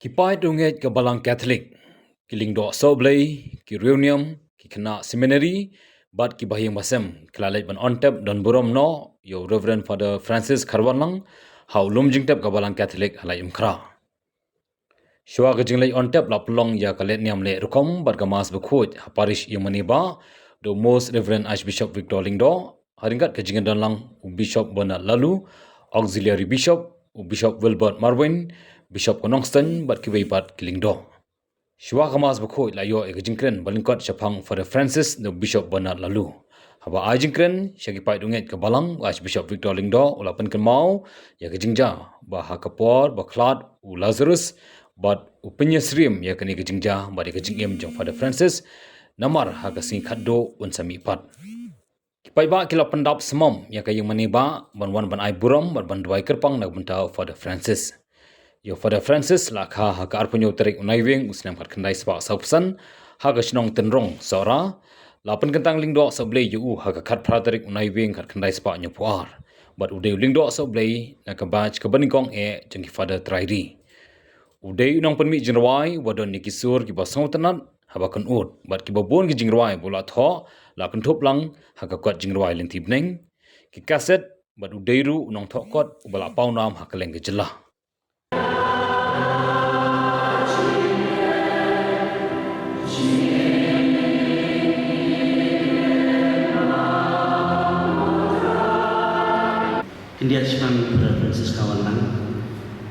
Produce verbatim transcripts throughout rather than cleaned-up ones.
Ki paid riewngeit ka Balang Katholik, ki lyngdoh sohblei, ki riewniam, ki khynnah seminari bad ki bahaïing bahasem ki la leit ban on tep don burom noh ïa u Reverend Father Francis Kharwanlang ha u lum jingtep ka Balang Katholik ha Laitumkhrah. Shuwa ka jingleit on tep la pynlong ïa ka lehniam lehrukom bad ka Mass bakhuid ha parish ïa u Mane Bah da u Most Reverend Archbishop Victor Lyngdoh, ha ryngkat ka jingdon lang u Bishop Bernard Laloo, Auxiliary Bishop, u Bishop Wilbert Marwein, Bishop ka Nongstoiñ bad kiwei pat ki lyngdoh. Shuwa ka Mass bakhuid la ïoh ïa ka jingkren ba lyngkot shaphang Father Francis da u Bishop Bernard Laloo. Haba ai jingkren sha ki paid riewngeit ka Balang, u Archbishop Victor Lyngdoh u la pynkynmaw ïa ka jingjia ba ha ka por ba khlad u Lazarus bad u pynïasyriem ïa kane ka jingjia bad ïa ka jingim jong Father Francis, namar ha ka sngi khatduh un sa mihpat. Ki paidbah ki la pyndap symam ïa ka ïing Mane Bah ban wan ban ai burom bad ban duwai kyrpang na ka bynta u Father Francis. Ïa u Father Francis la kha ha ka arphew hynñiew tarik u Naiwieng u snem khatkhyndai spah sawphew san ha ka shnong Tynrong, Sohra. La pynkyntang lyngdoh sohblei ïa u ha ka khatphra tarik u Naiwieng khatkhyndai spah hynñiewphew ar. Bad u dei u lyngdoh sohblei na ka batch kaba nyngkong eh jong ki Father Trai Ri. U dei u nongpynmih jingrwai uba don ïa ki sur kiba sngewtynnat haba kynud bad kiba bun ki jingrwai ba u la thoh la kynthup lang ha ka kot jingrwai Lynti Bneng, ki kaset bad u dei ruh u nongthoh kot uba la pawnam ha kylleng ka jylla. Khyndiat shaphang Father Francis Kharwanlang.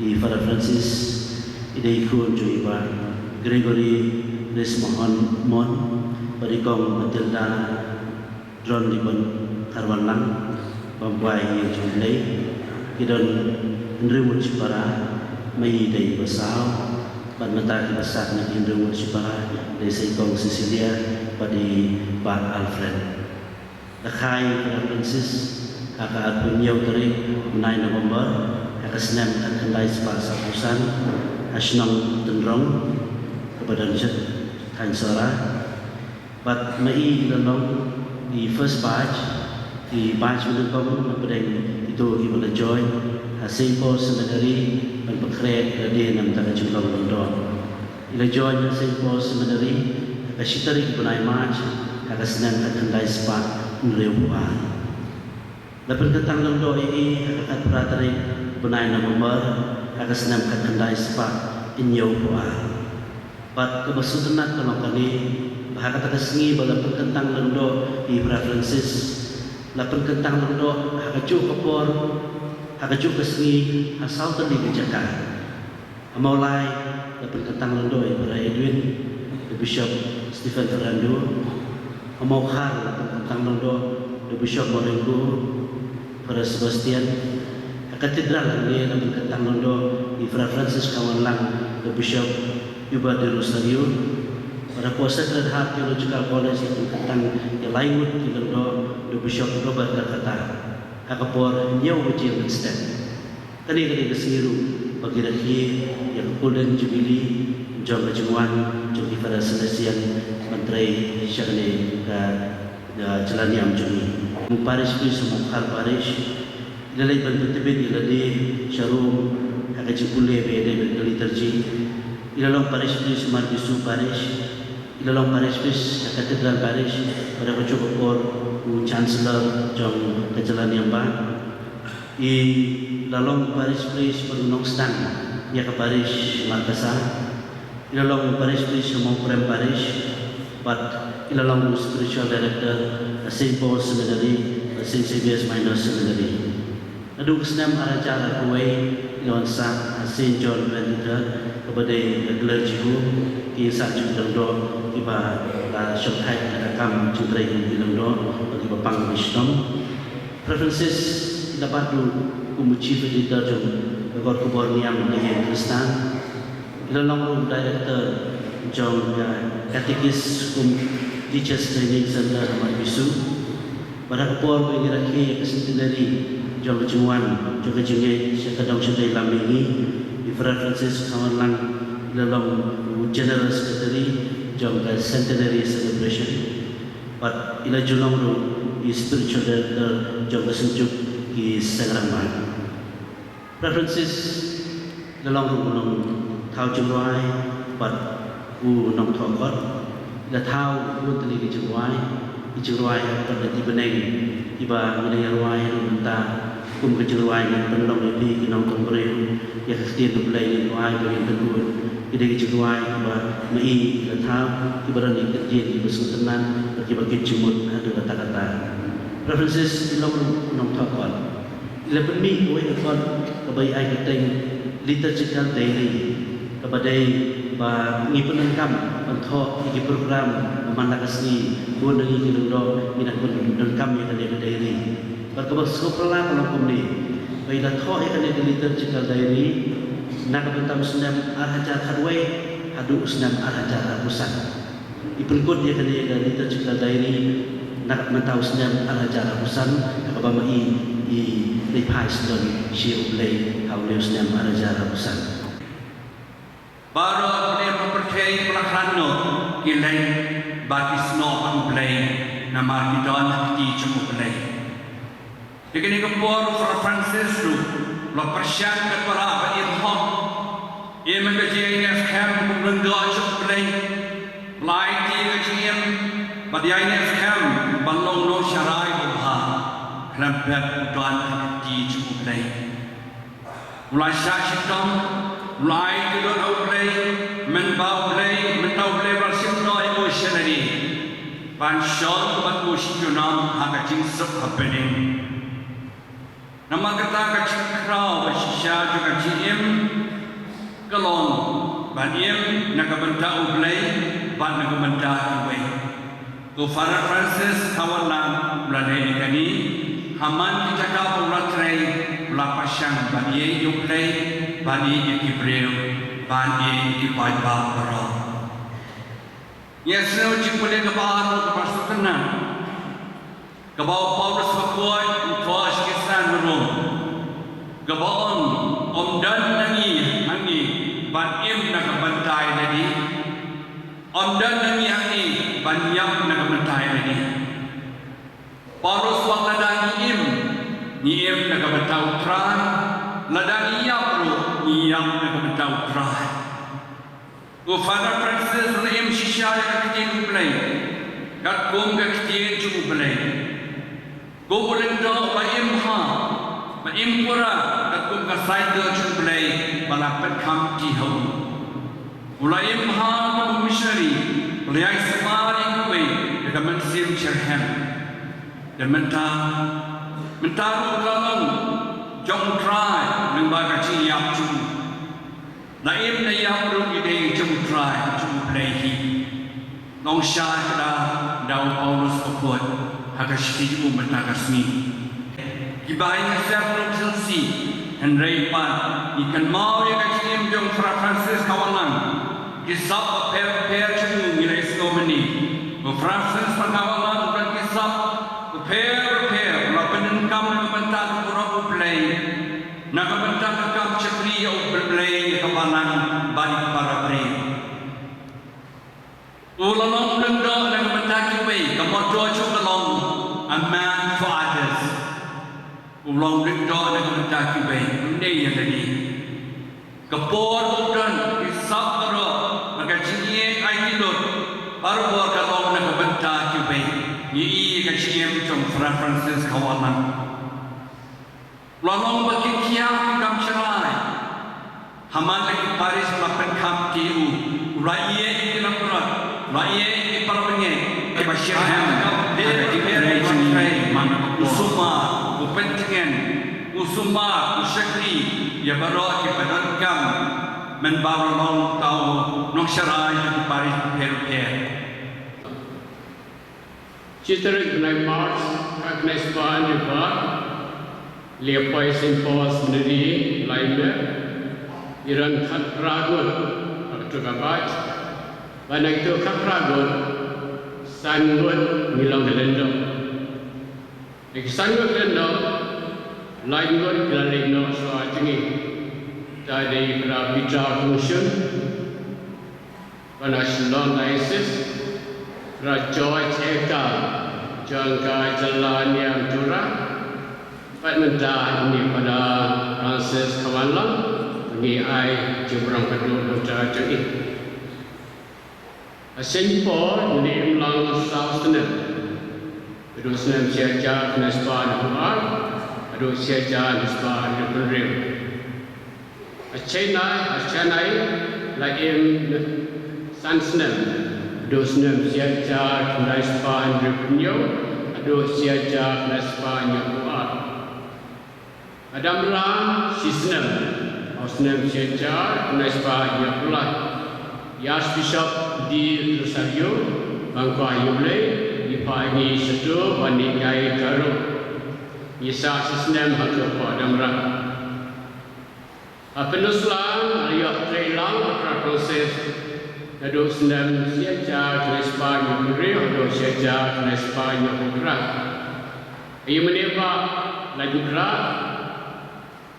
I Father Francis i dei i khun jong i Bah Gregory Rismohon Mon bad i Kong Matilda Dronlibon Kharwanlang, bam kwai ïa jong U Blei. Ki don hynriew ngut shipara, ma i dei ba saw bad mynta kiba sah na ki hynriew ngut shipara dei sa i Kong Cecilia bad i Bah Alfred. La kha ïa u Francis ha ka arphew hynñiew tarik u bnai November ha ka snem khatkhyndai spah sawphew san ha shnong Tynrong kaba don sha thaiñ Sohra. Bad ma i la long i first batch, i batch ba nyngkong na pdeng kito kiba la join ha Saint Paul Seminary ban pynkhreh ïa lade na bynta ka jinglong lyngdoh. I la join ha Saint Paul Seminary ha ka shi tarik u bnai March ha ka snem khatkhyndai spah hynriewphew ar. La pynkyntang lyngdoh ïa i ha ka khatphra tarik u bnai November ha ka snem khatkhyndai spah hynñiewphew ar. Bad kaba sngewtynnat ka long kane ba ha kata ka sngi ba la pynkyntang lyngdoh ïa i Father Francis, la pynkyntang lyngdoh ha kajuh ka por, ha kajuh ka sngi, ha saw tylli ki jaka. Ha Mawlai la pynkyntang lyngdoh ïa i Father Edwin da u Bishop Stephen Fernando. Ha Mawkhar la pynkyntang lyngdoh da u Bishop Maureen Guh, Father Sebastian. Ha Cathedral hangne la pynkyntang lyngdoh ïa i Father Francis Kharwanlang da u Bishop Hubert de Rosario. Bad hapoh Sacred Heart Theological College la pynkyntang ïa lai ngut ki lyngdoh da u Bishop Robert Karkata ha ka por hynñiew baje mynstep. Kane ka dei ka sngi ruh ba ki rakhe ïa ka Golden Jubilee jong ka jingwan jong ki Father Salesian ban trei sha kane ka, ka jylla niam jong ngi. U Parish Priest ha Mawkhar Parish, i la leit ban pyntbit ïa lade sha Rome ha ka jingpule ba ïadei bad ka liturgy. I la long Parish Priest ha Marbisu Parish. I la long Parish Priest ha Cathedral Parish, bad ha kajuh ka por u Chancellor jong ka jylla niam ba. I la long Parish Priest bad u nongsdang ïa ka Parish Markasa. I la long Parish Priest ha Mawprem Parish bad i la long Spiritual Director ha Saint Paul Seminary bad Saint Xavier's Minor Seminary. Naduh ka snem ar hajar arphew wei i la wan sah ha Saint John Twenty-third kaba dei ka clergy home, ki ïing sah jingpyndoh kiba la shongthait na ka kam jingtrei kum ki lyngdoh bad kiba pang ki shitom. Father Francis i la bat ruh kum u Chief Editor jong ka kot khubor niam ka ïing Khristan. I la long ruh u Director jong ka Catechist cum Teachers Training Center ha Marbisu. Bad ha ka por ba ngi rakhe ïa ka centenary jong ka jingwan jong ka jingngeit sha ka dong shatei lam mihngi, i Father Francis Kharwanlang i la long u General Secretary jong ka Centenary Celebration. Bad i la ju long ruh i Spiritual Director jong ka Synjuk ki Seng Rangbah. Father Francis i la long ruh u nong, Thaw jingrwai bad u nongthoh kot. La thaw bun tylli ki jingrwai, ki jingrwai bad lynti bneng kiba ngi la ïarwai haduh mynta. Kum ka jingrwai ngan pynlong ïa phi ki nongtong briew ïa ka ktien U Blei, ngi kwah ba ngin pynkut. Ki dei ki jingrwai kiba ma i la thaw, kiba don ïa ki ktien kiba sngewtynnat bad kiba kit jingmut haduh katta katta. References, i long u nongthoh kot. I la pynmih kawei ka kot kaba i ai kyrteng Liturgical Diary, kaba dei ba ngi pyndonkam ban thoh ïa ki program ba man la ka sngi. Bun na ngi ki lyngdoh ngi dang pyndonkam ïa kane ka diary. Bad kaba sngewbha pyrshah ka long kumne, ba i la thoh ïa kane ka Liturgical Diary na ka bynta u snem ar hajar khatwei haduh u snem ar hajar arphew san. I pynkut ïa kane ka Liturgical Diary na ka bynta u snem ar hajar arphew san, ha kaba ma i i leit phai sngewdon sha U Blei ha une u snem ar hajar arphew san. Baroh ki briew ha pyrthei ki la khlad noh, ki leit bad ki snoh bad U Blei namar ki don ha kti jong U Blei. Ïa kane ka por u Father Francis ruh u la pyrshang katba lah ban im hok, im ha ka jingïaineh skhem kum u lyngdoh jong U Blei. U la aiti ïa ka jingim bad ïaineh skhem ban long u nongshakri babha, khlem pep u don ha ka kti jong U Blei. U la shah shitom, u la aiti lut ha U Blei, mynba U Blei, mynta U Blei u la shim noh ïa u sha lade ban shong bad u shi junom ha ka jingsuk ha bneng. Namar kata ka jingkhraw ba shisha jong ka jingim ka long ban im na ka bynta U Blei bad na ka bynta kiwei. U Father Francis Khawanlang u la leh ïa kane, ha man ki jaka ba u la trei u la pyrshang ban ïeit ïa U Blei, ban ïeit ïa ki briew, ban ïeit ïa ki paidbah baroh. Ngi ïohsngew jingpule kaba ar ruh kaba sngewtynnat, kaba u Paulus bakhuid u thoh sha ki Khristan Rom, kaba ong, ym don na ngi hangne ban im na ka bynta ïa lade, ym don na ngi hangne ban ïap na ka bynta ïa lade. Paulus u ong lada ngi im, ngi im na ka bynta U Trai, lada ngi ïap ruh ngi ïap na ka bynta U Trai. U Father Francis u la im shisha ïa ka ktien U Blei katkum ka ktien jong U Blei. Kum u lyngdoh u la im bha bad im pura katkum ka saiñdur jong U Blei ba la pynkham kti ha u. U la im bha kum u missionary, u la ïai sumar ïa kiwei da ka mynsiem shitrhem. Te mynta, mynta ruh u la long jong U Trai lyngba ka jingïap jong u. La im la ïap ruh ngi dei jong U Trai, jong U Blei hi. Nongshad kata da u Paulus bakhuid ha ka shithi jong u mynta ka sngi. Ki Baha'i ngi sngewthuh ruh ki sngewsih, hynrei pat ngi kynmaw ïa ka jingim jong u Father Francis Khawanlang. Ki sap bapher bapher jong u ngi la ïohsngew mynne. U Francis Khawanlang u don ki sap bapher bapher, u la pyndonkam na ka bynta ka burom U Blei, na ka bynta ka kam shakri ïa U Blei, ïa ka balang bad ïa ki para briew. U la long u lyngdoh na ka bynta kiwei, ka motto jong u ka long, a man for others. U long u lyngdoh na ka bynta kiwei, ym dei ïa lade. Ka por ba u don, ki sap baroh, bad ka jingïeit aiti lut, barabor ka long na ka bynta kiwei. Ngi i ïa ka jingim jong u Father Francis Khawanlang. U la long ba ki khiah ki kam sharai ha man la ki parish ba la pynkham kti ïa u. U la ïeit ïa ki langbrot, u la ïeit ïa ki para bangeit, kiba shitrhem ha ka jingtrei jong u. U sumar, u pyntngen, u sumar, u shakri ïa baroh kiba donkam, mynba u la long uta u nongsharai jong ki parish bapher bapher. Shi tarik bnai March, khatkhyndai spah hynñiewphew ar, la poi Saint Paul's Nadi, Laimer, i don khatphra ngut ha kato ka batch, bad na kito khatphra ngut, san ngut ngi long ki lyngdoh. Na ki san ngut ki lyngdoh, lai ngut ki la leit noh shuwa jong ngi. Uta dei Phadar Peter Kongshun, ba na Shillong Diocese, Phadar George Ekar, jong ka jylla Niang Tura, bad mynta une Phadar Francis Khawanlang, u Ngi ai jingburom kyrduh na u Trai jong ngi. Ha Saint Paul ngi im lang saw snem. Haduh snem shi hajar khyndai spah hynriewphew ar haduh shi hajar khyndai spah hynriewphew hynriew. Ha Chennai, ha Chennai la im san snem. Haduh snem shi hajar khyndai spah hynriewphew hynñiew haduh shi hajar khyndai spah hynñiewphew ar. Ha Dhamra shi snem, ha u snem shi hajar khyndai spah hynñiewphew lai. I Archbishop D. Rosario, ba kwah ïa U Blei, i phah ïa ngi shato ban ïaid kai Cairo. Ngi sah shi snem hato ha Dhamra. Ha Peninsula, la ïoh trei lang ha Pharngeit Francis, naduh snem shi hajar khyndai spah hynñiewphew hynriew haduh shi hajar khyndai spah hynñiewphew phra. Ha Ïingmane Bah Laitumkhrah,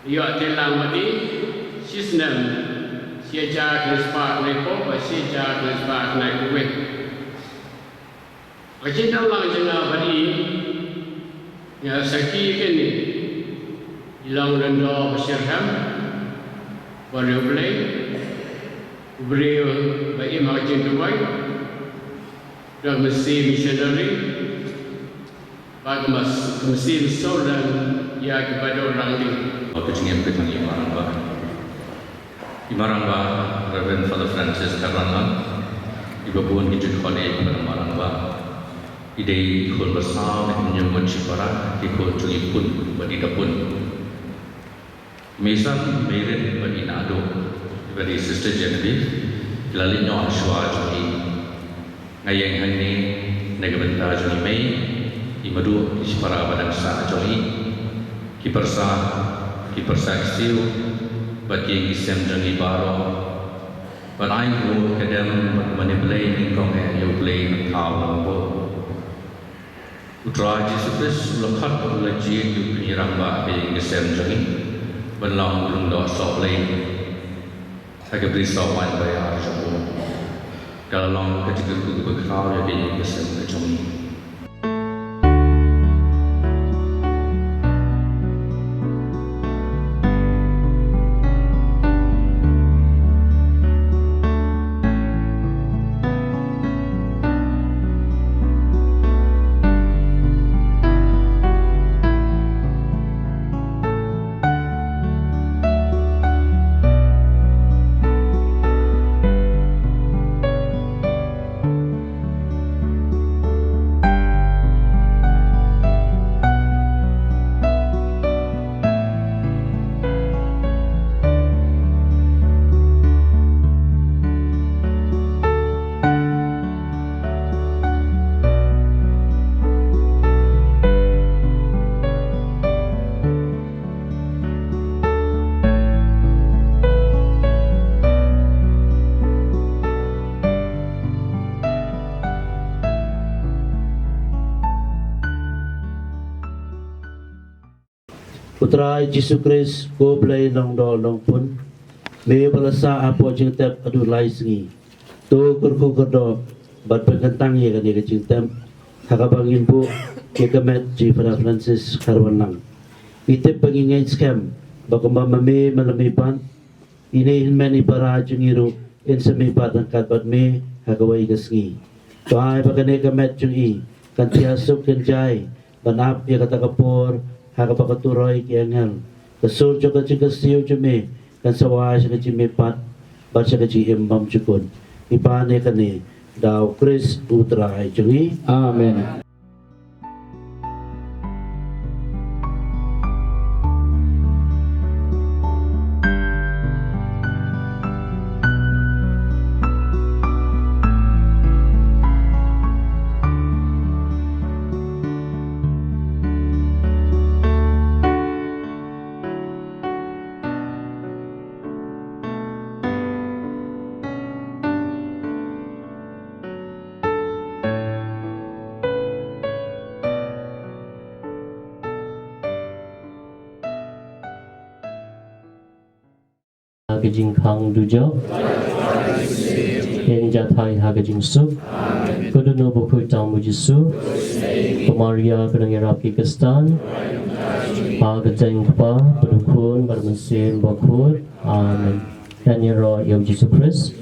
ïoh trei lang bad i, shi snem, shi hajar khyndai spah khyndaiphew bad shi hajar khyndai spah khyndaiphew wei. Ka jingdon lang jong nga bad i, ïa sakhi ïa kane, i long lyngdoh ba shitrhem, bad U Blei, u briew ba im ha ka jingduwai, u dei u mynsiem missionary, bad u mas-, u mynsiem sawdong ïa ki baroh rangbah. Ka jingim ka jong i Marangbah. I Marangbah Reverend Father Francis Kharwanlang, iba bun ki ju khot ïa i Marangbah. I dei i khun ba saw na ki hynñiew ngut shipara, ki khun jong i Pun bad i Da Pun. Mei San, Mei Rit bad i Naduh, bad i Sister Genevieve, ki la leit noh ha shuwa jong i. Nga ïeng hangne na ka bynta jong i mei, i Maduh, ki shipara ba dang sah jong i, ki pyrsa, ki pyrsa ki siew, bad ki ïing ki sem jong i baroh. Ban ai nguh ka dem bad mane Blei nyngkong eh ïa U Blei Mynthaw Rangbah. U Trai Jisu Khrist u la khot, u la jied ïa u Kynrad Rangbah ha ka ïing ka sem jong i ban long u lyngdoh sohblei ha ka bri sohwaiñ ba ïar jong u. Ka la long ka jingkyrkhu kaba khraw ïa ka ïing ka sem ka jong i. U Trai Jisu Khrist, ko Blei Nongdol Nongpun, me ba la sah hapoh jingtep haduh lai sngi. To kyrkhu kyrdoh bad pynkyntang ïa kane ka jingtep ha kaba ngin buh ïa ka met jong i Father Francis Kharwanlang. Ngi tip ba ngi ngeit skhem ba kumba ma me me la mihpat, ine i hynmen i para jong ngi ruh in sa mihpat ryngkat bad me ha kawei ka sngi. To ai ba kane ka met jong i kan thiah suk kan jai ban ap ïa kata ka por ha kaba ka turoi ki angel. Ka sur jong ka jingkyrsiew jong me kan sa wai sha ka jingmihpat bad sha ka jingim bymjukut. Ngi pan ïa kane da u Khrist u Trai jong ngi. Amen. Ha ka jingkhang dujok, in jathai ha ka jingsuk. Ka dohnud bakhuid tam u Jisu, ka Maria ka nongïarap ki Khristan. Ha ka kyrteng u Kpa bad u Khun bad u Mynsiem Bakhuid. Amen. Ngan ïaroh ïa u Jisu Khrist.